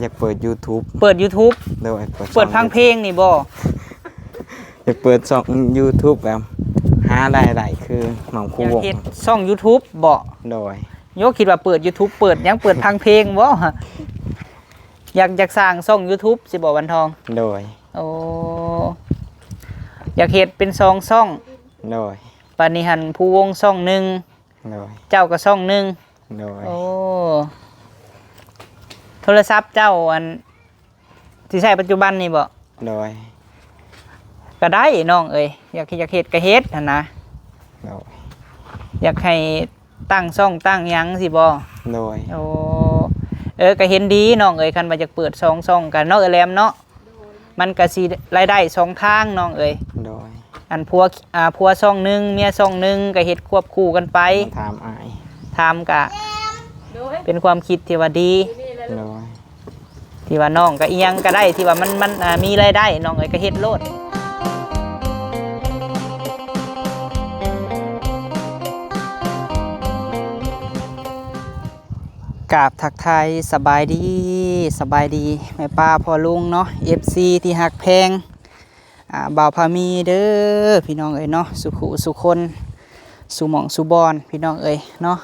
ຢາກເປີດ YouTube ເປີດ YouTube ໂດຍ ເປີດ ເປີດຟັງເພງນີ້ບໍ່? ຢາກເປີດຊ່ອງ YouTube ແບບຫາລາຍໄດ້ຄືນ້ອງຄູ ຢາກເຮັດຊ່ອງ YouTube ບໍ່? ໂດຍ ໂຍ ຄິດວ່າເປີດ YouTube ເປີດຫຍັງ ເປີດຟັງເພງບໍ່? ຢາກ ຢາກສ້າງຊ່ອງ YouTube ຊິບໍ່ ວັນທອງ? ໂດຍ ໂອ້ ຢາກເຮັດເປັນສອງຊ່ອງ ໂດຍ ບາດນີ້ຫັ້ນ ພູວົງຊ່ອງໜຶ່ງ ໂດຍ ເຈົ້າກໍຊ່ອງໜຶ່ງ ໂດຍ ໂອ້ ໂທລະສັບເຈົ້າ ອັນ ທີ່ໃຊ້ປັດຈຸບັນນີ້ບໍ່? ໂດຍ ກໍໄດ້ນ້ອງເອີຍ ຢາກ ຢາກເຮັດກໍເຮັດຫັ້ນນະ ໂດຍ ຢາກໃຫ້ຕັ້ງຊ່ອງຕັ້ງຫຍັງຊີ້ບໍ່? ໂດຍ ໂອ້ ເອີ ກໍເຫັນດີນ້ອງເອີຍ ຄັນວ່າຢາກເປີດສອງຊ່ອງກັນເນາະ ເອື້ອຍແຫຼມເນາະ ມັນກະຊິລາຍໄດ້ສອງທາງນ້ອງເອີຍ ໂດຍ ອັນຜົວ ອ່າ ຜົວຊ່ອງໜຶ່ງ ເມຍຊ່ອງໜຶ່ງ ກະເຮັດຄວບຄູ່ກັນໄປ ມາຖາມອ້າຍ ຖາມກະ ໂດຍ ເປັນຄວາມຄິດທີ່ວ່າດີ ໂດຍ ທີ່ວ່ານ້ອງກະອີ່ຫຍັງກະໄດ້ ທີ່ວ່າມັນ ມັນ ອ່າ ມີລາຍໄດ້ ນ້ອງເອີຍ ກະເຮັດໂລດ. ກາບທັກທາຍສະບາຍດີ ສະບາຍດີແມ່ປ້າພໍ່ລຸງເນາະ ເອັຟຊີທີ່ຮັກແພງ ອ່າ ບ່າວພາມີເດີ ພີ່ນ້ອງເອີຍເນາະ ສູ່ຄູ່ສູ່ຄົນ ສູ່ໝ່ອງສູ່ບ່ອນ ພີ່ນ້ອງເອີຍເນາະ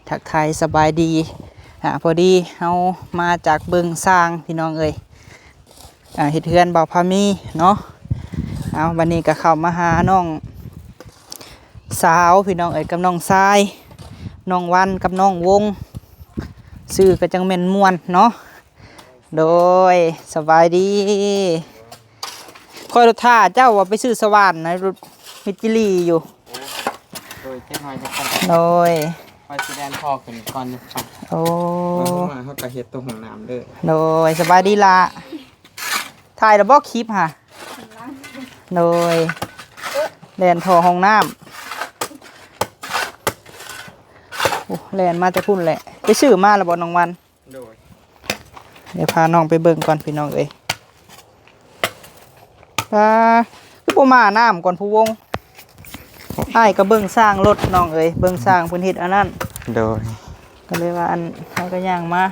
ທັກທາຍສະບາຍດີ ອ່າ ພໍດີເຮົາມາຈາກເບິ່ງຊ່າງ ພີ່ນ້ອງເອີຍ ອ່າ ເຮັດເຮືອນບ່າວພາມີເນາະ ເອົາ ບັດນີ້ກໍເຂົ້າມາຫານ້ອງສາວ ພີ່ນ້ອງເອີຍ ກັບນ້ອງຊາຍ ນ້ອງວັນກັບນ້ອງວົງ ຊື່ກໍຈັ່ງແມ່ນມ່ວນເນາະ ໂດຍ ສະບາຍດີ ຂ້ອຍລົດຖ້າເຈົ້າວ່າໄປຊື້ສະຫວ່ານນະ ລົດມິດຈິລີຢູ່ ໂດຍ ຈັກໜ້ອຍຈັກໜ້ອຍ ໂດຍ ຂ້ອຍຊິແລ່ນທໍ່ຂຶ້ນກ່ອນຢູ່ ໂອ້ ເຮົາກໍເຮັດຕົວຫ້ອງນ້ຳເດີ ໂດຍ ສະບາຍດີລະ ຖ່າຍແລ້ວບໍ່ຄລິບຫະ ໂດຍ ແລ່ນທໍ່ຫ້ອງນ້ຳ ໂອ້ ແລ່ນມາແຕ່ພຸ້ນແຫຼະ ໄປຊື້ມາແລ້ວບໍ່ນ້ອງວັນ? ໂດຍ ດຽວພານ້ອງໄປເບິ່ງກ່ອນພີ່ນ້ອງເອີຍ ປາ ຄືບໍ່ມານ້ຳກ່ອນຜູ້ວົງ ອ້າຍກໍເບິ່ງຊ່າງລົດນ້ອງເອີຍ ເບິ່ງຊ່າງເພິ່ນເຮັດອັນນັ້ນ ໂດຍ ກໍເລີຍວ່າອັນ ເຮົາກໍຍ່າງມາ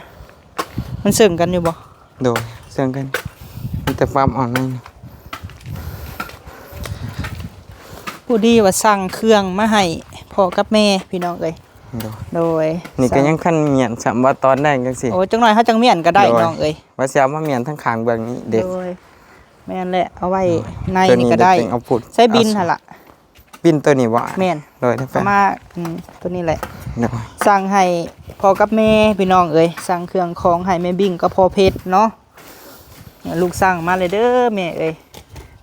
ມັນເຊິ່ງກັນຢູ່ບໍ່? ໂດຍ ເຊິ່ງກັນ ມີແຕ່ປັບເອົາໜ້ອຍໜຶ່ງ ຜູ້ດີວ່າສັ່ງເຄື່ອງມາໃຫ້ພໍ່ກັບແມ່ພີ່ນ້ອງເອີຍ ໂດຍ ໂດຍ ນີ້ກໍຍັງຄັນມ້ຽນຊ້ຳ ວ່າຕອນແລງຈັ່ງຊີ້ ໂອ້ ຈັກໜ້ອຍເຮົາຈັ່ງມ້ຽນກໍໄດ້ ໂດຍ ນ້ອງເອີຍ ວ່າຊິເອົາມາມ້ຽນທາງຂ້າງເບື້ອງນີ້ເດ້ ໂດຍ ແມ່ນແຫຼະ ເອົາໄວ້ໃນນີ້ກໍໄດ້ ໃຊ້ບິນຫັ້ນລະ ບິນໂຕນີ້ບໍ່? ແມ່ນ ໂດຍ ເອົາມາ ອືມ ໂຕນີ້ແຫຼະ ໂດຍ ສັ່ງໃຫ້ພໍ່ກັບແມ່ພີ່ນ້ອງເອີຍ ສັ່ງເຄື່ອງຂອງໃຫ້ແມ່ບິ້ງກັບພໍ່ເພັດເນາະ ລູກສັ່ງມາເລີຍເດີແມ່ເອີຍ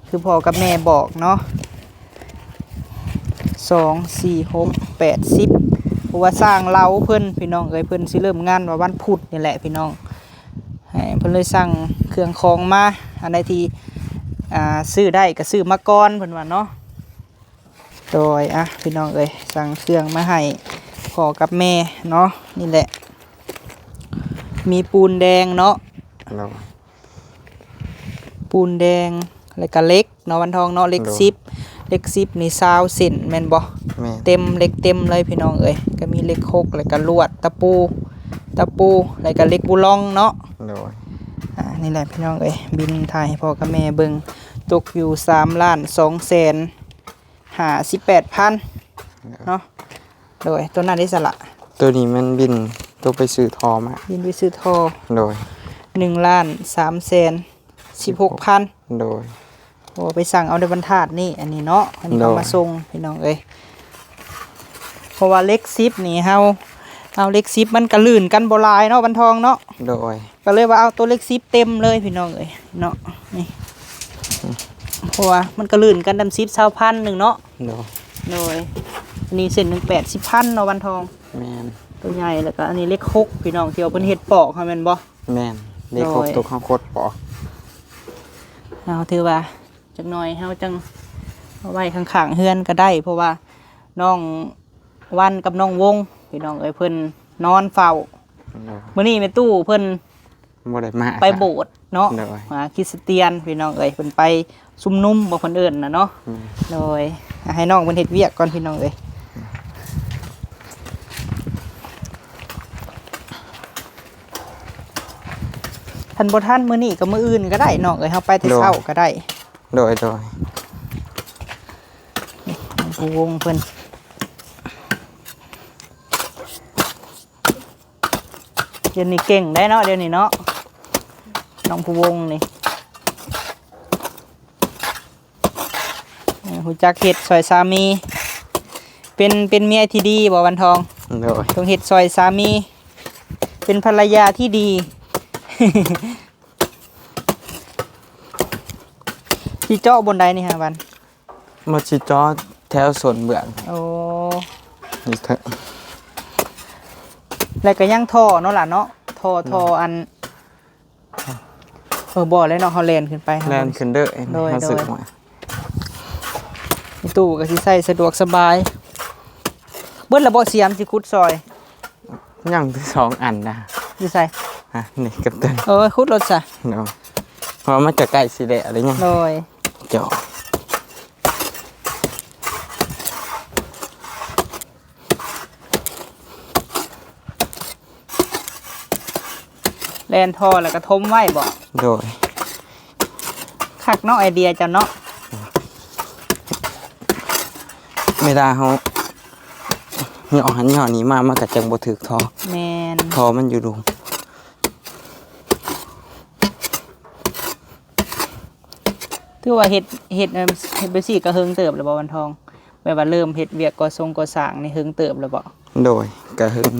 ຄືພໍ່ກັບແມ່ບອກເນາະ ສອງ ສີ່ ຫົກ ແປດ ສິບ ເພາະວ່າຊ່າງລາວເພິ່ນພີ່ນ້ອງເອີຍ ເພິ່ນຊິເລີ່ມງານວ່າວັນພຸດນີ້ແຫຼະພີ່ນ້ອງ ໃຫ້ເພິ່ນເລີຍສັ່ງເຄື່ອງຂອງມາ ອັນໃດທີ່ ອ່າ ຊື້ໄດ້ກໍຊື້ມາກ່ອນເພິ່ນວ່າເນາະ ໂດຍ ອ່ະ ພີ່ນ້ອງເອີຍ ສັ່ງເຄື່ອງມາໃຫ້ພໍ່ກັບແມ່ເນາະ ນີ້ແຫຼະ ມີປູນແດງເນາະ ໂດຍ ປູນແດງ ແລ້ວກະເຫຼັກເນາະ ວັນທອງເນາະ ເຫຼັກ ໂດຍ ສິບ ເຫຼັກສິບນີ້ຊາວເສັ້ນແມ່ນບໍ່? ແມ່ນ ເຕັມ ເຫຼັກເຕັມເລີຍພີ່ນ້ອງເອີຍ ກະມີເຫຼັກຫົກ ແລ້ວກະລວດ ຕະປູ ຕະປູ ແລ້ວກະເຫຼັກບູລອງເນາະ ໂດຍ ອ່າ ນີ້ແຫຼະພີ່ນ້ອງເອີຍ ບິນຖ່າຍໃຫ້ພໍ່ກັບແມ່ເບິ່ງ ຕົກຢູ່ສາມລ້ານສອງແສນ ຫ້າສິບແປດພັນເນາະ ໂດຍ ໂຕນັ້ນເດ້ສະລະ ໂຕນີ້ແມ່ນບິນໂຕໄປຊື້ທໍ່ມາ ບິນໄປຊື້ທໍ່ ໂດຍ ໜຶ່ງລ້ານສາມແສນສິບຫົກພັນ ໂດຍ ໂອ້ ໄປສັ່ງເອົາໃນບັນທາດນີ້ ອັນນີ້ເນາະ ອັນນີ້ເຂົາມາສົ່ງ ໂດຍ ພີ່ນ້ອງເອີຍ ເພາະວ່າເຫຼັກສິບນີ້ເຮົາເອົາເຫຼັກສິບ ມັນກະລື່ນກັນບໍ່ຫຼາຍເນາະ ວັນທອງເນາະ ໂດຍ ກໍເລີຍວ່າເອົາໂຕເຫຼັກສິບເຕັມເລີຍພີ່ນ້ອງເອີຍເນາະ ນີ້ ເພາະວ່າມັນກໍລື່ນກັນນຳສິບ ຊາວພັນໜຶ່ງເນາະ ໂດຍ ໂດຍ ອັນນີ້ເສັ້ນໜຶ່ງແປດສິບພັນເນາະ ວັນທອງ ແມ່ນ ໂຕໃຫຍ່ ແລ້ວກໍອັນນີ້ເຫຼັກຫົກ ພີ່ນ້ອງ ທີ່ວ່າເພິ່ນເຮັດປອກຫັ້ນແມ່ນບໍ່? ແມ່ນ ເຫຼັກຫົກ ໂດຍ ໂຕເຮົາກົດປອກ ເຮົາຖືວ່າຈັກໜ້ອຍເຮົາຈັ່ງເອົາໄວ້ຂ້າງໆເຮືອນກໍໄດ້ ເພາະວ່ານ້ອງວັນກັບນ້ອງວົງ ພີ່ນ້ອງເອີຍ ເພິ່ນນອນເຝົ້າ ໂດຍ ມື້ນີ້ແມ່ຕູ້ເພິ່ນ ບໍ່ໄດ້ມາ ໄປໂບດເນາະ ໂດຍ ອ່າ ຄຣິສຕຽນ ພີ່ນ້ອງເອີຍ ເພິ່ນໄປຊຸມນຸມບໍ່ ເພິ່ນເອີ້ນນະເນາະ ອືມ ໂດຍ ໃຫ້ນ້ອງເພິ່ນເຮັດວຽກກ່ອນ ພີ່ນ້ອງເອີຍ ອືມ ຄັນບໍ່ທັນມື້ນີ້ກໍມື້ອື່ນກໍໄດ້ນ້ອງເອີຍ ເຮົາໄປແຕ່ ໂດຍ ເຊົ້າກໍໄດ້. ໂດຍ ໂດຍ. ນີ້ ຜູ້ວົງເພິ່ນ ດຽວນີ້ເກັ່ງໄດ໋ເນາະ ດຽວນີ້ເນາະ ນ້ອງຜູ້ວົງນີ້ ເອີ ຮູ້ຈັກເຮັດຊ່ອຍສາມີ ເປັນ ເປັນເມຍທີ່ດີບໍ່ ວັນທອງ? ໂດຍ. ຕ້ອງເຮັດຊ່ອຍສາມີ ເປັນພັນລະຍາທີ່ດີ. ຊິເຈາະບ່ອນໃດນີ້ຫາວັນ? ມາຊິເຈາະແຖວໂຊນເບື້ອງ. ໂອ້ ນີ້ເຖາະ ແລ້ວກໍຍັງທໍ່ເນາະຫຼານເນາະ ທໍ່ ໂດຍ ທໍ່ອັນ ເອີ ບໍ່ແລ້ວເນາະ ເຮົາແລ່ນຂຶ້ນໄປ ເຮົາ ແລ່ນຂຶ້ນເດີ. ໂດຍ ເຮົາ ໂດຍ ຊື້ມາ ມີຕູ້ກໍຊິໃຊ້ສະດວກສະບາຍ. ເບິດແລ້ວບໍ່ ສຽມຊິຂຸດຊ່ອຍ? ຍັງສອງອັນນະ. ຢູ່ໃສ? ຮະ ນີ້ກັບຕົວ ເອີ ຂຸດໂລດຊະ. ໂດຍ. ເພາະວ່າມັນຈະໃກ້ຊິແລ້ວເດ້ຍັງ. ໂດຍ. ເຈາະ ແລ່ນທໍ່ແລ້ວກໍຖົມໄວ້ບໍ? ໂດຍ. ຄັກເນາະ ໄອເດຍເຈົ້າເນາະ. ເວລາເຮົາຫຍໍ້ຫັ້ນຫຍໍ້ນີ້ມາ ມັນກໍຈັ່ງບໍ່ຖືກທໍ່. ແມ່ນ. ທໍ່ມັນຢູ່ລຸ່ມ. ຖືວ່າເຮັດ ເຮັດ ເຮັດແບບຊີ້ກໍເຮິງເຕີບແລ້ວບໍ່ ວັນທອງ? ແບບວ່າເລີ່ມເຮັດວຽກກໍ່ຊົງກໍ່ສ້າງນີ້ເຮິງເຕີບແລ້ວບໍ່? ໂດຍ ກະເຮິງ.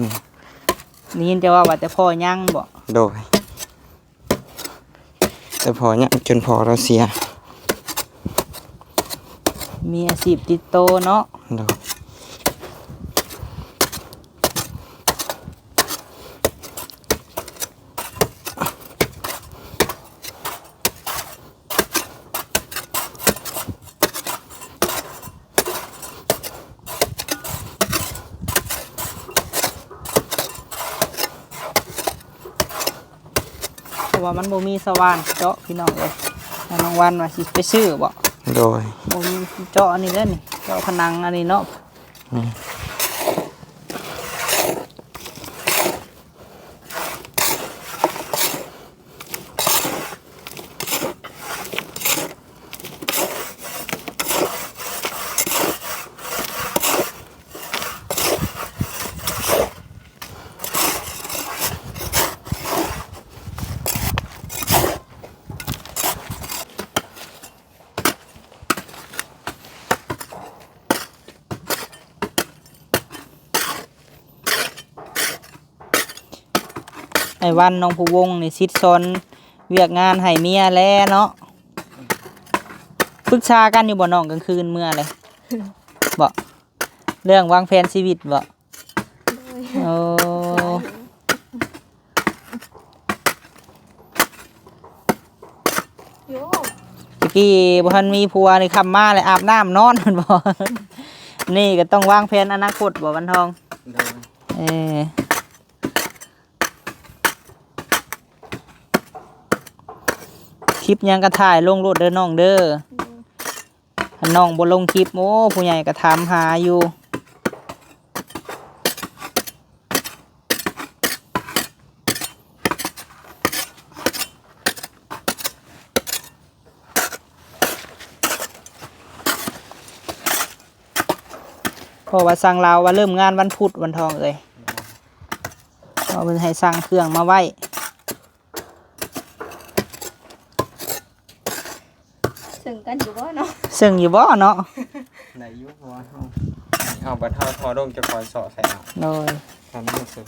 ໄດ້ຍິນເຈົ້າເວົ້າວ່າແຕ່ພໍ່ຍັງບໍ? ໂດຍ ແຕ່ພໍ່ຍັງ ຈົນພໍ່ລາວເສຍ. ມີອາຊີບຕິດໂຕເນາະ. ໂດຍ. ເພາະວ່າມັນບໍ່ມີສະຫວ່ານເຈາະ ພີ່ນ້ອງເອີຍ. ແລ້ວນ້ອງວັນວ່າຊິໄປຊື້ບໍ? ໂດຍ. ບໍ່ມີ ເຈາະອັນນີ້ເດີນີ້ ເຈາະຜະໜັງອັນນີ້ເນາະ. ອືມ. ອ້າຍວັນ ນ້ອງພູວົງນີ້ ສິດສອນວຽກງານໃຫ້ເມຍແລ້ວເນາະ. ປຶກສາກັນຢູ່ບໍ່ນ້ອງ ກາງຄືນເມື່ອເລີຍບໍ? ເລື່ອງວາງແຜນຊີວິດບໍ? ໂດຍ. ໂອ້ ຫຼາຍຢູ່. ໂຢ ຕະກີ້ບໍ່ທັນມີຜົວນີ້ ຄ່ຳມາແລ້ວອາບນ້ຳນອນ ແມ່ນບໍ່? ນີ້ກໍຕ້ອງວາງແຜນອະນາຄົດບໍ່ ວັນທອງ? ໂດຍ. ເອີ ຄລິບຫຍັງກໍຖ່າຍລົງໂລດເດີນ້ອງເດີ. ໂດຍ. ຄັນນ້ອງບໍ່ລົງຄລິບ ໂອ້ ຜູ້ໃຫຍ່ກໍຖາມຫາຢູ່. ເພາະວ່າສັ່ງລາວວ່າເລີ່ມງານວັນພຸດ ວັນທອງເອີຍ. ເພາະເພິ່ນໃຫ້ສັ່ງເຄື່ອງມາໄວ້. ເຊິ່ງກັນຢູ່ບໍ່ເນາະ? ເຊິ່ງຢູ່ບໍ່ເນາະ? ໄດ້ຢູ່ ເພາະວ່າເຮົາ ເຮົາບັດເຮົາທໍ່ລົງຈະຄ່ອຍເຊາະໃສ່ເອົາ. ໂດຍ. ຄັນເຮົາເຊິ່ງ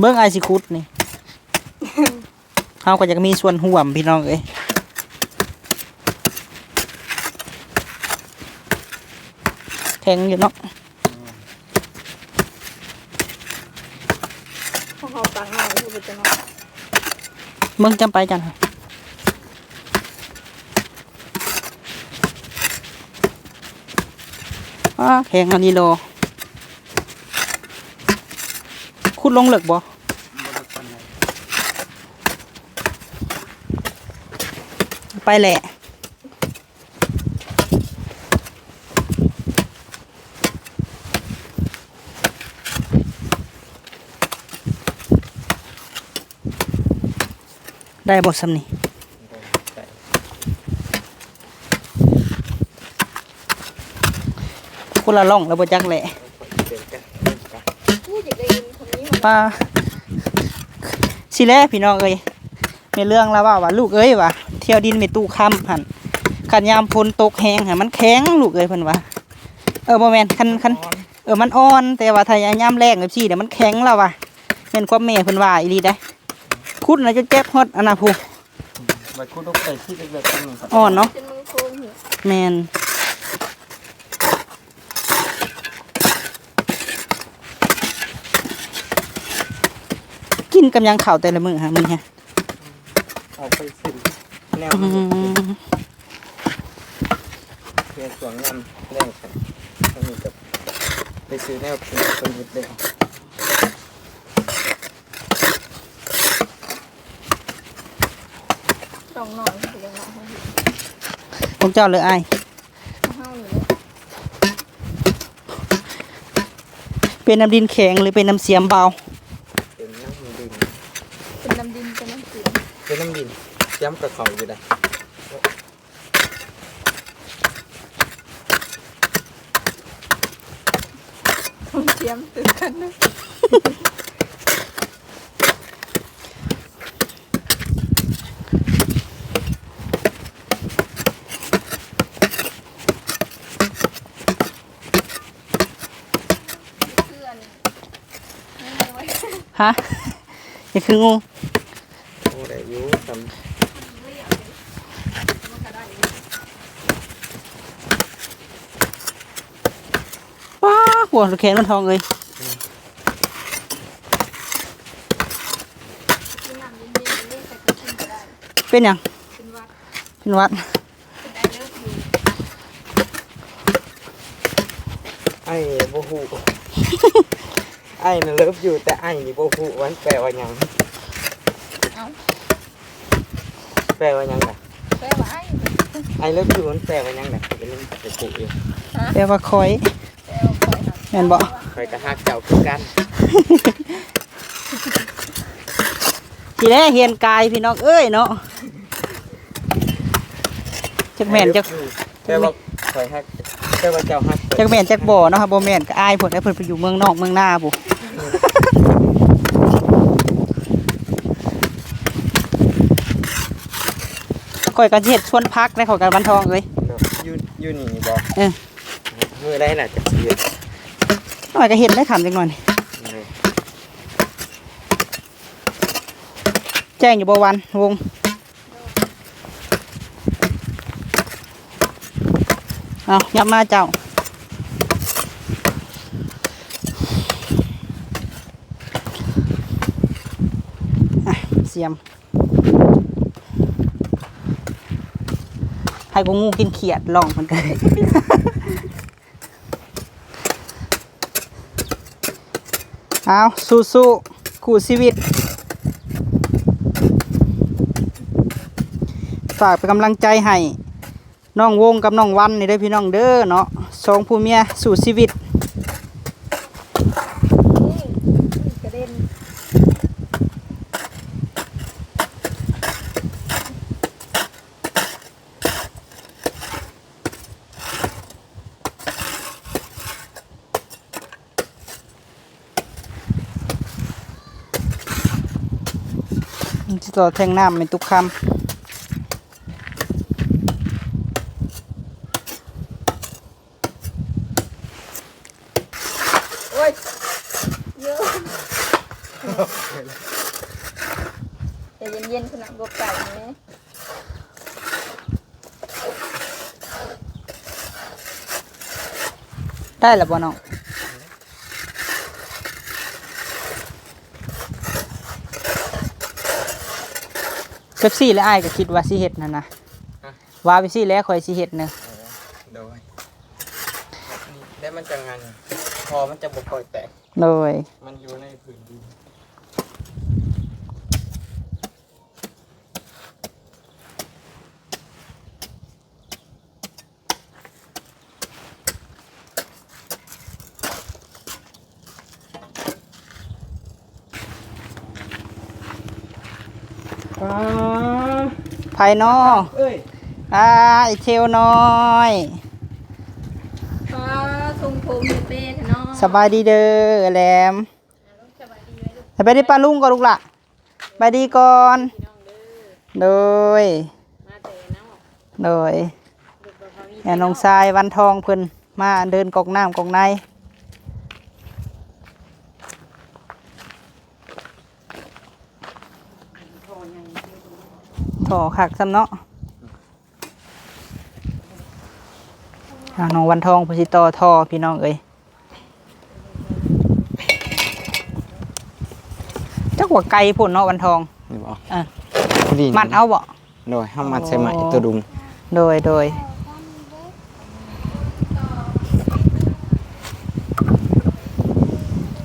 ເບິ່ງອ້າຍຊິຂຸດນີ້ ເຮົາກໍຢາກມີສ່ວນຮ່ວມ ພີ່ນ້ອງເອີຍ. ແຂງຢູ່ເນາະ. ຂອງເຮົາຕັ້ງໜ້ອຍຢູ່ ບໍ່ຈັກເນາະ. ເບິ່ງຈຳໄປຈັນ. ອ້າ ແຂງອັນນີ້ໂລ. ຂຸດລົງເລິກບໍ່? ບໍ່ເລິກປານໃດ. ໄປແຫຼະ. ໄດ້ບໍ່ຊ່ຳນີ້? ຄົນລະລ່ອງແລ້ວບໍ່ຈັກແຫຼະ. ປ້າ ຊິແລະພີ່ນ້ອງເອີຍ ແມ່ເລື່ອງລາວເວົ້າວ່າ ລູກເອີຍວ່າ ທ່ຽວດິນແມ່ຕູ້ຄຳຫັ້ນ ຄັນຍາມຝົນຕົກແຮງຫັ້ນ ມັນແຂງລູກເອີຍ ເພິ່ນວ່າ. ເອີ ບໍ່ແມ່ນ ຄັນ ຄັນ ເອີ ມັນອ່ອນ ແຕ່ວ່າຖ້າຍາມແລ້ງແບບຊີ້ນະ ມັນແຂງລາວວ່າ. ແມ່ນຄວາມແມ່ເພິ່ນວ່າອີ່ຫຼີໃດ໋. ຂຸດນະຈົນເຈັບຮອດອັນນະພຸ້ນ ໄປຂຸດລົງໄປທີ່ເລັກໆ ອ່ອນເນາະ. ເປັນມືໂຄງ ແມ່ນ. ກິນກັບຫຍັງເຂົ້າແຕ່ລະມື້ຫາມື້ຫະ? ເອົາໄປຊື້ແນວ ອືມ ເຮັດຊ່ວງຍາມແລງຊັ້ນ ອັນນີ້ກໍໄປຊື້ແນວກິນເພິ່ນເຮັດແລ້ວ. ຕ້ອງນອນຄືຈັ່ງເນາະ ຂອງເຈົ້າເລີຍອ້າຍ. ເຮົານີ້ແຫຼະ ເປັນນ້ຳດິນແຂງ ຫຼື ເປັນນ້ຳສຽມເບົາ? ເປັນນ້ຳດິນ ເປັນນ້ຳດິນ ເປັນນ້ຳສຽມ ເປັນນ້ຳດິນ ສຽມກໍເຂົ້າຢູ່ໃດ. ສຽມຄືກັນເນາະ. ຮະ? ນີ້ຄືງູ? ໂອ້ ໄດ້ຢູ່ ສ່ຳ ປ້າ ຫົວແຂນມັນທອງເອີຍ. ເປັນຫຍັງ? ເປັນຫວັດ. ອ້າຍບໍ່ຮູ້ ອ້າຍນະເລີບຢູ່ ແຕ່ອ້າຍນີ້ບໍ່ຮູ້ວ່າມັນແປວ່າຫຍັງ. ເອົ້າ ແປວ່າຫຍັງລະ? ແປວ່າອ້າຍ I love you ມັນແປວ່າຫຍັງລະ? ກໍຍັງບໍ່ຮູ້ຢູ່. ຮະ? ແປວ່າຂ້ອຍ. ແປວ່າຂ້ອຍ ແມ່ນບໍ່? ຂ້ອຍກໍຮັກເຈົ້າຄືກັນ. ຊິໄດ້ຮຽນກາຍພີ່ນ້ອງເອີຍເນາະ. ຈັກແມ່ນຈັກ I love you ແປວ່າຂ້ອຍຮັກ ແປວ່າເຈົ້າຮັກ ຈັກແມ່ນຈັກບໍ່ເນາະ. ບໍ່ແມ່ນກໍອາຍເພິ່ນ ໃຫ້ເພິ່ນໄປຢູ່ເມືອງນອກເມືອງນາພຸ້ນ. ຂ້ອຍກໍຊິເຮັດສວນຜັກໃດ ຂ້ອຍກັບວັນທອງເອີຍ. ຢູ່ ຢູ່ນີ້ບໍ່? ເອີ ມື້ໃດລະຈະເຮັດ? ນ້ອຍກໍເຮັດໄດ້ຄ່ຳຈັກໜ່ອຍນີ້. ແຈ້ງຢູ່ບໍ່ວັນວົງ? ເອົາ ຫຍັບມາເຈົ້າ. ອ່ະ ສຽມ ໃຫ້ກູງູກິນຂຽດ ລອງເພິ່ນກໍ ເອົາ ສູ້ໆ ຄູ່ຊີວິດ. ຝາກເປັນກຳລັງໃຈໃຫ້ນ້ອງວົງກັບນ້ອງວັນນີ້ເດີພີ່ນ້ອງເດີເນາະ ສອງຜົວເມຍສູ້ຊີວິດ. ກະເດັນ. ມັນຊິຕໍ່ແທງນ້ຳແມ່ນຕຸກຄຳ. ໂອ້ຍ ເຢີ ໃຈເຢັນໆ ຂະໜາດບໍ່ໄກແດ່. ໄດ້ລະບໍ່ນ້ອງ? ເປັບຊີແລະ ອ້າຍກໍຄິດວ່າຊິເຮັດຫັ້ນນະ. ຮະ? ວ່າເປັບຊີແລະ ຂ້ອຍຊິເຮັດນະ. ເອີ ໂດຍ ແລ້ວມັນຈະງ່າຍ ຄໍມັນຈະບໍ່ຄ່ອຍແຕກ. ໂດຍ ມັນຢູ່ໃນພື້ນດິນ. ເ ໃຜນໍ? ເອີຍ ອ້າ ໄອ້ເທວນ້ອຍ. ປ້າ ຊົງຜົມເປັນເນາະ. ສະບາຍດີເດີ ແຫຼມ. ສະບາຍດີເດີ. ສະບາຍດີປ້າລຸງກ່ອນລູກຫຼ້າ. ສະບາຍດີກ່ອນ. ໂດຍ ມາແຕ່ນອກ. ໂດຍ ແມ່ນ້ອງຊາຍວັນທອງເພິ່ນມາເດີນກອກນ້ຳກອກໃນ. ທໍ່ຄັກຊ້ຳເນາະ. ອ່າ ນ້ອງວັນທອງເພິ່ນຊິຕໍ່ທໍ່ ພີ່ນ້ອງເອີຍ. ຈັກວ່າໄກໂພດເນາະວັນທອງ. ນີ້ບໍ່? ເອີ ພໍດີ ມັດເອົາບໍ່? ໂດຍ ເຮົາມັດໃສ່ໄມ້ ໂອ້ ໂຕດຸມ. ໂດຍ ໂດຍ.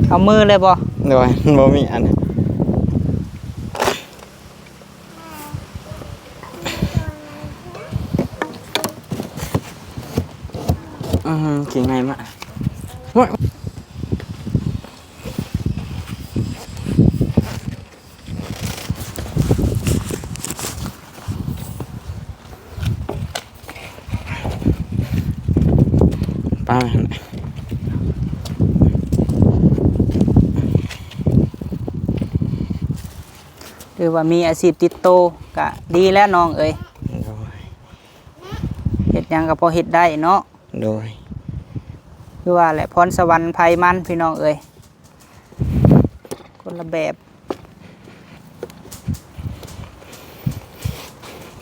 ເອົາມືເລີຍບໍ່? ໂດຍ ມັນບໍ່ມີອັນ ອືມ ເກັ່ງງ່າຍມາກ. ໂອ້ຍ ປາ ຖືວ່າມີອາຊີບຕິດໂຕກະດີແລ້ວນ້ອງເອີຍ. ໂດຍ ເຮັດຫຍັງກໍພໍເຮັດໄດ້ເນາະ. ໂດຍ ຄືວ່າແຫຼະ ພອນສະຫວັນໃຜມັນ ພີ່ນ້ອງເອີຍ. ຄົນລະແບບ.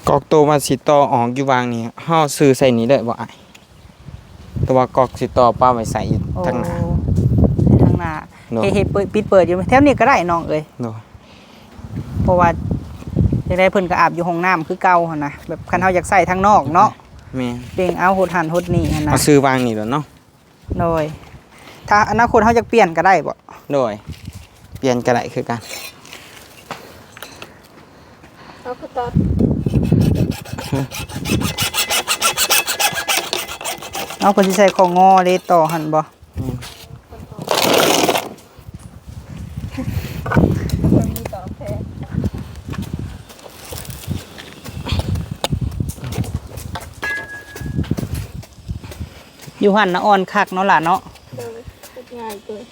ກອກໂຕວ່າຊິຕໍ່ອອກຢູ່ວາງນີ້ ເຮົາເອົາຊື່ໃສ່ນີ້ເລີຍບໍ່ອ້າຍ? ແຕ່ວ່າກອກຊິຕໍ່ປະໄວ້ໃສ່ຢູ່ທາງໜ້າ. ໂອ້ ທາງໜ້າ. ໂດຍ ເຮັດ ເຮັດເປີດ ປິດເປີດຢູ່ແຖວນີ້ກໍໄດ້ນ້ອງເອີຍ. ໂດຍ ເພາະວ່າຈັ່ງໃດເພິ່ນກໍອາບຢູ່ຫ້ອງນ້ຳຄືເກົ່າຫັ້ນນະ ແບບຄັນເຮົາຢາກໃຊ້ທາງນອກເນາະ. ແມ່ນ ເປັງເອົາຫົດຫັ້ນຫົດນີ້ຫັ້ນນະ. ເອົາຊື່ວາງນີ້ໂລດເນາະ. ໂດຍ ຖ້າອະນາຄົດເຮົາຢາກປ່ຽນກໍໄດ້ບໍ່? ໂດຍ ປ່ຽນກໍໄດ້ຄືກັນ. ເອົາຄືຕັດ ເອົາ ເພິ່ນຊິໃສ່ຂໍ້ງໍເລຕໍ່ຫັ້ນບໍ່? ແມ່ນ ຢູ່ຫັ້ນນະ ອ່ອນຄັກເນາະຫຼ້າເນາະ. ເອີ ເຮັດງ່າຍເກີນ.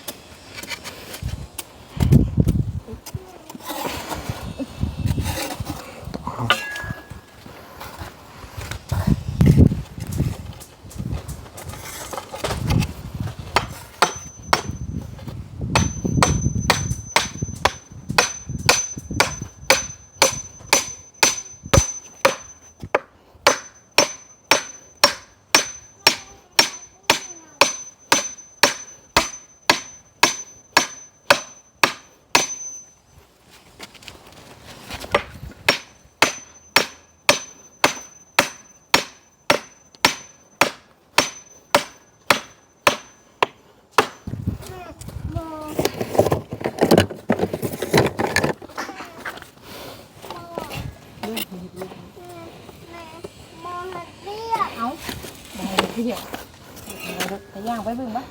ເອົ້າ ໄປຍ່າງໄປເບິ່ງບະ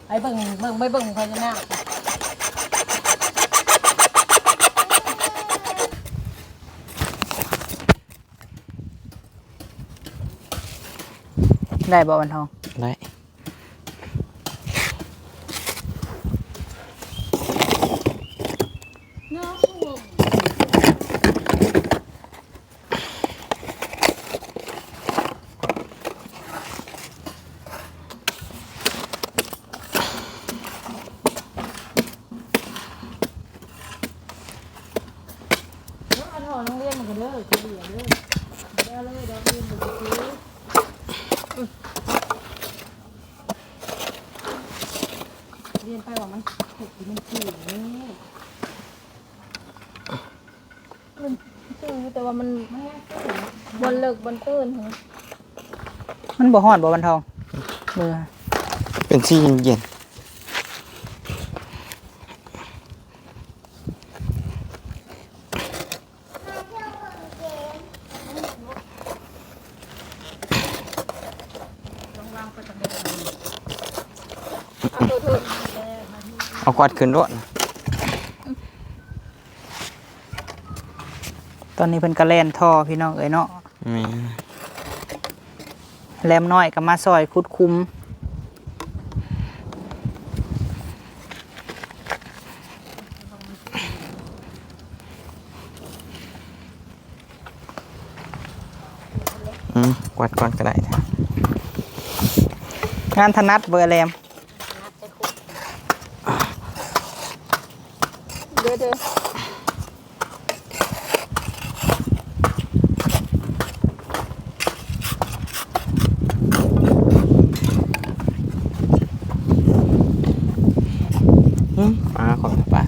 ໄປເບິ່ງ ເບິ່ງ ໄປເບິ່ງພະຍານາກ. ໄດ້ບໍ່ວັນທອງ? ໄດ້. ເອົາທໍ່ໂຮງຮຽນມາເດີ ເຂົາເບຍເດີ ບໍ່ໄດ້ເລີຍດອກ ຮຽນບໍ່ໄດ້ຄື ຮຽນໄປວ່າມັນເຮັດໃຫ້ມັນຄືນີ້ ມັນຄື ແຕ່ວ່າມັນ ມັນຍັງຄື ບ່ອນເລິກບ່ອນຕື່ນຫັ້ນນະ. ມັນບໍ່ຮ້ອນບໍ່ວັນທອງ? ເບິ່ງ ເປັນສີເຢັນໆ. ເອົາກວາດຂຶ້ນໂລດ. ຕ ຕອນນີ້ເພິ່ນກໍແລ່ນທໍ່ ພີ່ນ້ອງເອີຍເນາະ. ແມ່ນ. ແຫຼມນ້ອຍກໍມາຊ່ອຍຂຸດຂຸມ. ອືມ ກວາດກ່ອນກໍໄດ້. ງານຖະໜັດບໍ່ ແຫຼມ? ເດີໆ. ອືມ ປາ ຂໍປາ.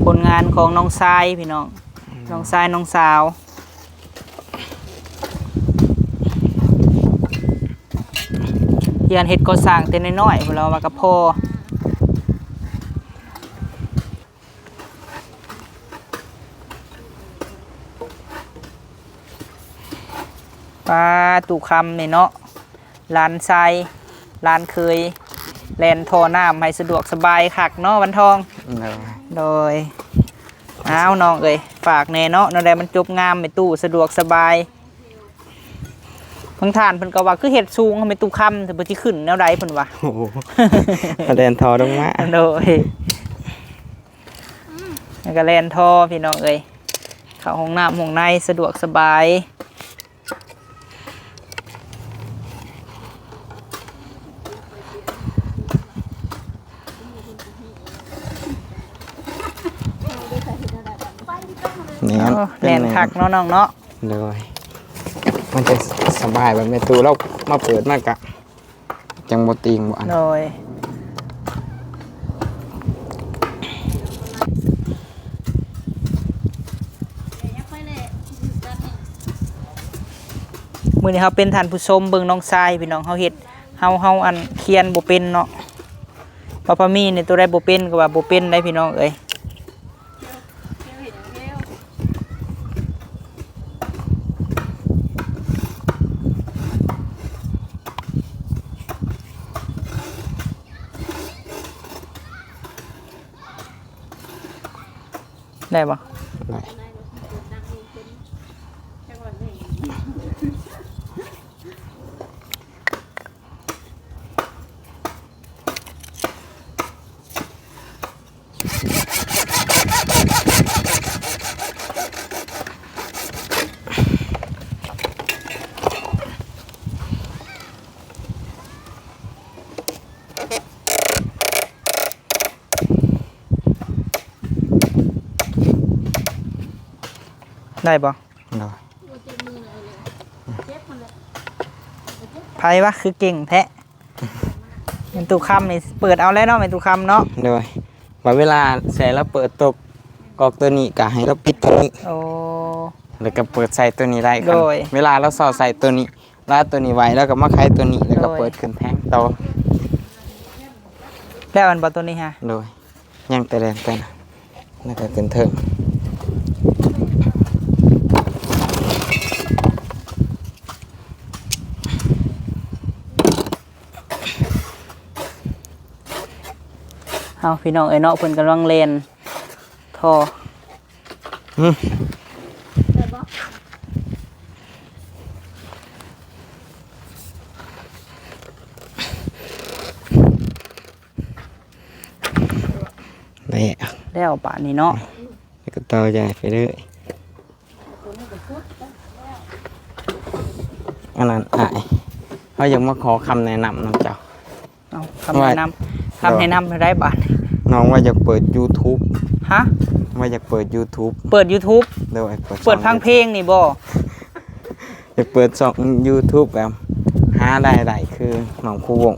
ຜົນງານຂອງນ້ອງຊາຍ ພີ່ນ້ອງ. ອືມ. ນ້ອງຊາຍ ນ້ອງສາວ ຮຽນເຮັດກໍ່ສ້າງແຕ່ນ້ອຍໆ ພຸ້ນລະວ່າກໍພໍ. ປາ ຕູ້ຄຳນີ້ເນາະ ຫຼານຊາຍ ຫຼານເຂີຍ ແລ່ນທໍ່ນ້ຳໃຫ້ສະດວກສະບາຍຄັກເນາະ ວັນທອງ. ໂດຍ. ໂດຍ. ອ້າວ ນ້ອງເອີຍ ຝາກແດ່ເນາະ ແນວໃດມັນຈົບງາມ ແມ່ຕູ້ສະດວກສະບາຍ. ບາງທ່ານເພິ່ນກໍວ່າ ຄືເຮັດສູງ ແມ່ຕູ້ຄຳ ແຕ່ບໍ່ຊິຂຶ້ນແນວໃດ ເພິ່ນວ່າ. ໂອ້ໂຫ ແລ່ນທໍ່ລົງມາ. ໂດຍ. ແລ້ວກໍແລ່ນທໍ່ ພີ່ນ້ອງເອີຍ ເຂົ້າຫ້ອງນ້ຳຫ້ອງໃນສະດວກສະບາຍ. ແໜ້ນ ໂອ້ ແໜ້ນຄັກເນາະນ້ອງເນາະ. ໂດຍ. ມັນຈະສະບາຍ ແບບແມ່ຕູ້ລາວມາເປີດມາກະ ຈັ່ງບໍ່ຕີງບໍ່ອັນ. ໂດຍ. ມື້ນີ້ເຮົາເປັນທ່ານຜູ້ຊົມເບິ່ງນ້ອງຊາຍ ພີ່ນ້ອງ ເຮົາເຮັດ ເຮົາ ເຮົາອັນຂຽນບໍ່ເປັນເນາະ. ປາປາມີນີ້ ໂຕໃດບໍ່ເປັນກໍວ່າບໍ່ເປັນໄດ໋ ພີ່ນ້ອງເອີຍ. ໄດ້ບໍ່? ໄດ້. ໄດ້ບໍ່? ໂດຍ. ໃຜວະ ຄືເກັ່ງແທ້? ແມ່ຕູ້ຄຳນີ້ເປີດເອົາແລ້ວເນາະ ແມ່ຕູ້ຄຳເນາະ. ໂດຍ. ວ່າເວລາໃສ່ລາວເປີດຕົກອອກຕົວນີ້ ກໍໃຫ້ລາວປິດຕົວນີ້. ໂອ້. ແລ້ວກໍເປີດໃສ່ຕົວນີ້ໄດ້. ໂດຍ. ເວລາລາວຊໍ່ໃສ່ຕົວນີ້ ລາວຕົວນີ້ໄວ້ ລາວກໍມາໄຂຕົວນີ້ ແລ້ວກໍ ໂດຍ ເປີດຂຶ້ນແທນຕໍ່. ແລ້ວແມ່ນບໍ່ຕົວນີ້ຫະ? ໂດຍ. ຍັງແຕ່ແລ່ນໄປນະ ແລ້ວກໍຂຶ້ນເທິງ. ເອົາ ພີ່ນ້ອງເອີຍເນາະ ເພິ່ນກຳລັງແລ່ນທໍ່. ຫຶ ແລ້ວ ແລ້ວບາດນີ້ເນາະ ແລ້ວກໍຕໍ່ໃຫຍ່ໄປເລີຍ. ອັນນັ້ນອ້າຍ ເຮົາຢາກມາຂໍຄຳແນະນຳນຳເຈົ້າ. ເອົາ ຄຳແນະນຳ ວ່າ ຄຳແນະນຳແນວໃດບາດນີ້? ນ້ອງວ່າຢາກເປີດຢູທູບ. ຮະ? ວ່າຢາກເປີດຢູທູບ. ເປີດຢູທູບ? ໂດຍ. ເປີດ ເປີດຟັງເພງນີ້ບໍ່? ຢາກເປີດຊ່ອງຢູທູບແບບຫາລາຍໄດ້ຄືນ້ອງຄູວົງ.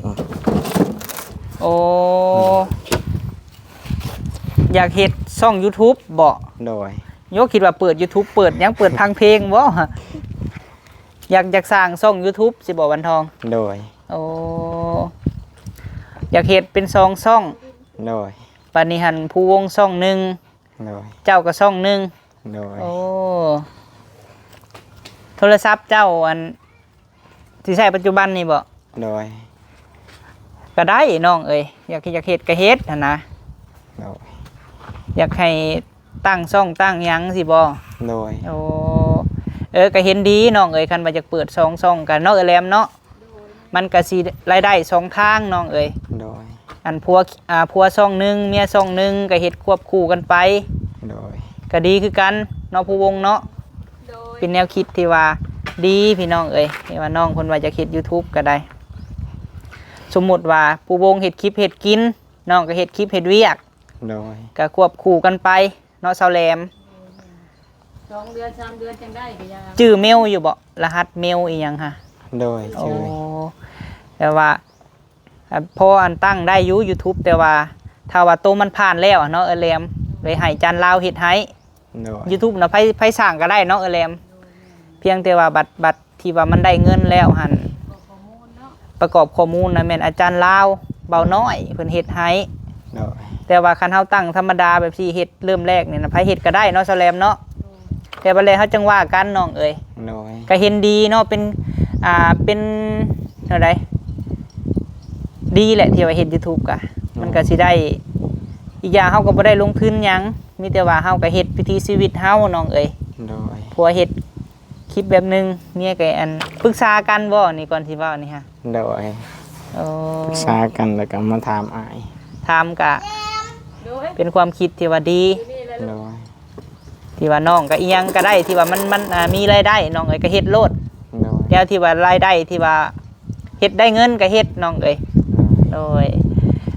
ໂອ້ ອືມ ຢາກເຮັດຊ່ອງຢູທູບບໍ່? ໂດຍ. ໂຍ ຄິດວ່າເປີດຢູທູບ ເປີດຫຍັງ ເປີດຟັງເພງບໍ່? ຢາກ ຢາກສ້າງຊ່ອງ YouTube ຊິບໍ່ ວັນທອງ? ໂດຍ ໂອ້ ຢາກເຮັດເປັນສອງຊ່ອງ? ໂດຍ ບາດນີ້ຫັ້ນ ພູວົງຊ່ອງໜຶ່ງ ໂດຍ ເຈົ້າກໍຊ່ອງໜຶ່ງ ໂດຍ ໂອ້ ໂທລະສັບເຈົ້າ ອັນ ທີ່ໃຊ້ປັດຈຸບັນນີ້ບໍ? ໂດຍ ກໍໄດ້ນ້ອງເອີຍ ຢາກ ຢາກເຮັດກໍເຮັດຫັ້ນນະ ໂດຍ ຢາກໃຫ້ຕັ້ງຊ່ອງຕັ້ງຫຍັງຊີ້ບໍ? ໂດຍ ໂອ້ ເອີ ກໍເຫັນດີນ້ອງເອີຍ ຄັນວ່າຢາກເປີດສອງຊ່ອງກັນເນາະ ເອື້ອຍແຫຼມເນາະ ມັນກໍຊິລາຍໄດ້ສອງທາງນ້ອງເອີຍ ໂດຍ ອັນຜົວ ອ່າ ຜົວຊ່ອງໜຶ່ງ ເມຍຊ່ອງໜຶ່ງ ກໍເຮັດຄວບຄູ່ກັນໄປ ໂດຍ ກໍດີຄືກັນເນາະ ພູວົງເນາະ ໂດຍ ເປັນແນວຄິດທີ່ວ່າດີພີ່ນ້ອງເອີຍ ທີ່ວ່ານ້ອງເພິ່ນວ່າຢາກເຮັດ YouTube ກໍໄດ້ ສົມມຸດວ່າພູວົງເຮັດຄລິບເຮັດກິນ ນ້ອງກໍເຮັດຄລິບເຮັດວຽກ ໂດຍ ກໍຄວບຄູ່ກັນໄປເນາະ ສາວແຫຼມ ສອງເດືອນສາມເດືອນຈັ່ງໄດ້ກໍຢ່າ ຈື່ເມວຢູ່ບໍ່? ລະຫັດເມວອີ່ຫຍັງຫະ? ໂດຍ ໂອ້ ຈື່ ແຕ່ວ່າ ອ່າ ພໍອັນຕັ້ງໄດ້ຢູ່ YouTube ແຕ່ວ່າຖ້າວ່າໂຕມັນຜ່ານແລ້ວເນາະ ເອື້ອຍແຫຼມ ໄປໃຫ້ຈານລາວເຮັດໃຫ້ ໂດຍ YouTube ນະ ໃຜ ໃຜສ້າງກໍໄດ້ເນາະ ເອື້ອຍແຫຼມ ພຽງແຕ່ວ່າບັດ ບັດທີ່ວ່າມັນໄດ້ເງິນແລ້ວຫັ້ນ ປະກອບຂໍ້ມູນນະ ແມ່ນອາຈານລາວ ເບົານ້ອຍ ເພິ່ນເຮັດໃຫ້ ໂດຍ ແຕ່ວ່າຄັນເຮົາຕັ້ງທຳມະດາແບບຊີ້ ເຮັດເລີ່ມແລກນີ້ນະ ໃຜເຮັດກໍໄດ້ເນາະ ສາວແຫຼມເນາະ ແຕ່ບັດແລ້ວເຮົາຈັ່ງວ່າກັນນ້ອງເອີຍ ໂດຍ ກໍເຫັນດີເນາະ ເປັນ ອ່າ ເປັນແນວໃດ ດີແຫຼະທີ່ວ່າເຮັດ YouTube ກະ ໂດຍ ມັນກໍຊິໄດ້ ອີກຢ່າງເຮົາກໍບໍ່ໄດ້ລົງທຶນຫຍັງ ມີແຕ່ວ່າເຮົາກໍເຮັດວິຖີຊີວິດເຮົານ້ອງເອີຍ ໂດຍ ຜົວເຮັດຄລິບແບບໜຶ່ງ ເມຍກໍອັນ ປຶກສາກັນບໍ່ນີ້ ກ່ອນຊິເວົ້ານີ້ຫະ? ໂດຍ ໂອ້ ປຶກສາກັນ ແລ້ວກໍມາຖາມອ້າຍ ຖາມກະ ໂດຍ ເປັນຄວາມຄິດທີ່ວ່າດີ ໂດຍ ທີ່ວ່ານ້ອງກໍອີ່ຫຍັງກໍໄດ້ ທີ່ວ່າມັນ ມັນ ອ່າ ມີລາຍໄດ້ ນ້ອງເອີຍ ກໍເຮັດໂລດ ໂດຍ ແນວທີ່ວ່າລາຍໄດ້ທີ່ວ່າເຮັດໄດ້ເງິນກໍເຮັດ ນ້ອງເອີຍ ໂດຍ ໂດຍ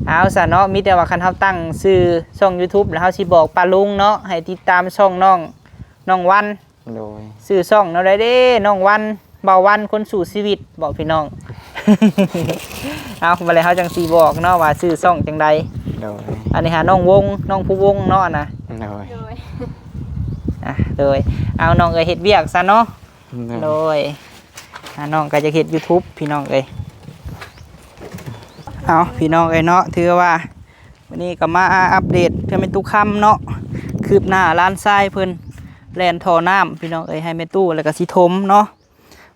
ເອົາຊະເນາະ ມີແຕ່ວ່າຄັນເຮົາຕັ້ງຊື່ຊ່ອງ YouTube ແລ້ວເຮົາຊິບອກປ້າລຸງເນາະ ໃຫ້ຕິດຕາມຊ່ອງນ້ອງ ນ້ອງວັນ ໂດຍ ຊື່ຊ່ອງແນວໃດເດ້ ນ້ອງວັນ ບ່າວວັນຄົນສູ້ຊີວິດບໍພີ່ນ້ອງ ເອົາ ບັດແລ້ວເຮົາຈັ່ງຊິບອກເນາະວ່າຊື່ຊ່ອງຈັ່ງໃດ ໂດຍ ອັນນີ້ຫານ້ອງວົງ ນ້ອງພູວົງເນາະ ອັນນະ ໂດຍ ໂດຍ ອ່ະ ໂດຍ ເອົາ ນ້ອງເອີຍ ເຮັດວຽກຊະເນາະ ໂດຍ ໂດຍ ອ່າ ນ້ອງກໍຢາກເຮັດ YouTube ພີ່ນ້ອງເອີຍ ເອົາ ພີ່ນ້ອງເອີຍເນາະ ຖືວ່າ ມື້ນີ້ກໍມາອັບເດດເທື່ອແມ່ຕູ້ຄຳເນາະ ຄືບໜ້າຫຼານຊາຍເພິ່ນແລ່ນທໍ່ນ້ຳພີ່ນ້ອງເອີຍ ໃຫ້ແມ່ຕູ້ ແລ້ວກໍຊິຖົມເນາະ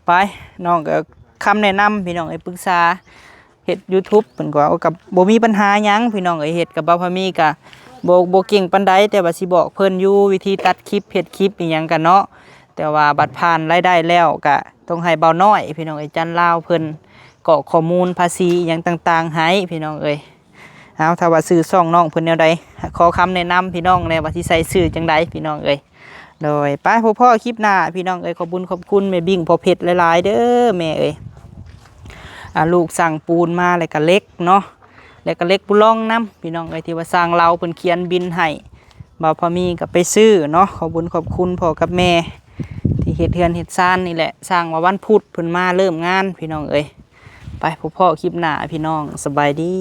ໄປ ນ້ອງກໍຄຳແນະນຳພີ່ນ້ອງເອີຍ ປຶກສາເຮັດ YouTube ເພິ່ນກໍເວົ້າ ກໍບໍ່ມີບັນຫາຫຍັງພີ່ນ້ອງເອີຍ ເຮັດກັບບ່າວພາມີກໍບໍ່ ບໍ່ເກັ່ງປານໃດ ແຕ່ວ່າຊິບອກເພິ່ນຢູ່ ວິທີຕັດຄລິບ ເຮັດຄລິບອີ່ຫຍັງກັນເນາະ ແຕ່ວ່າບັດຜ່ານລາຍໄດ້ແລ້ວ ກະຕ້ອງໃຫ້ບ່າວນ້ອຍພີ່ນ້ອງເອີຍ ຈັນລາວເພິ່ນກອກຂໍ້ມູນພາສີອີ່ຫຍັງຕ່າງໆໃຫ້ພີ່ນ້ອງເອີຍ ເອົາ ຖ້າວ່າຊື່ຊ່ອງນ້ອງເພິ່ນແນວໃດ ຂໍຄຳແນະນຳພີ່ນ້ອງແດ່ວ່າຊິໃສ່ຊື່ຈັ່ງໃດພີ່ນ້ອງເອີຍ ໂດຍ ໄປ ພົບພໍ້ຄລິບໜ້າພີ່ນ້ອງເອີຍ ຂອບບຸນຂອບຄຸນແມ່ບິ້ງພໍ່ເພັດຫຼາຍໆເດີແມ່ເອີຍ ອ່າ ລູກສັ່ງປູນມາ ແລ້ວກະເຫຼັກເນາະ ແລ້ວກະເຫຼັກປູລອງນຳພີ່ນ້ອງເອີຍ ທີ່ວ່າຊ່າງລາວເພິ່ນຂຽນບິນໃຫ້ ບ່າວພາມີກໍໄປຊື້ເນາະ ຂອບບຸນຂອບຄຸນພໍ່ກັບແມ່ ທີ່ເຮັດເຮືອນເຮັດຊານນີ້ແຫຼະ ຊ່າງວ່າວັນພຸດເພິ່ນມາເລີ່ມງານພີ່ນ້ອງເອີຍ ໄປ ພົບພໍ້ຄລິບໜ້າພີ່ນ້ອງ ສະບາຍດີ.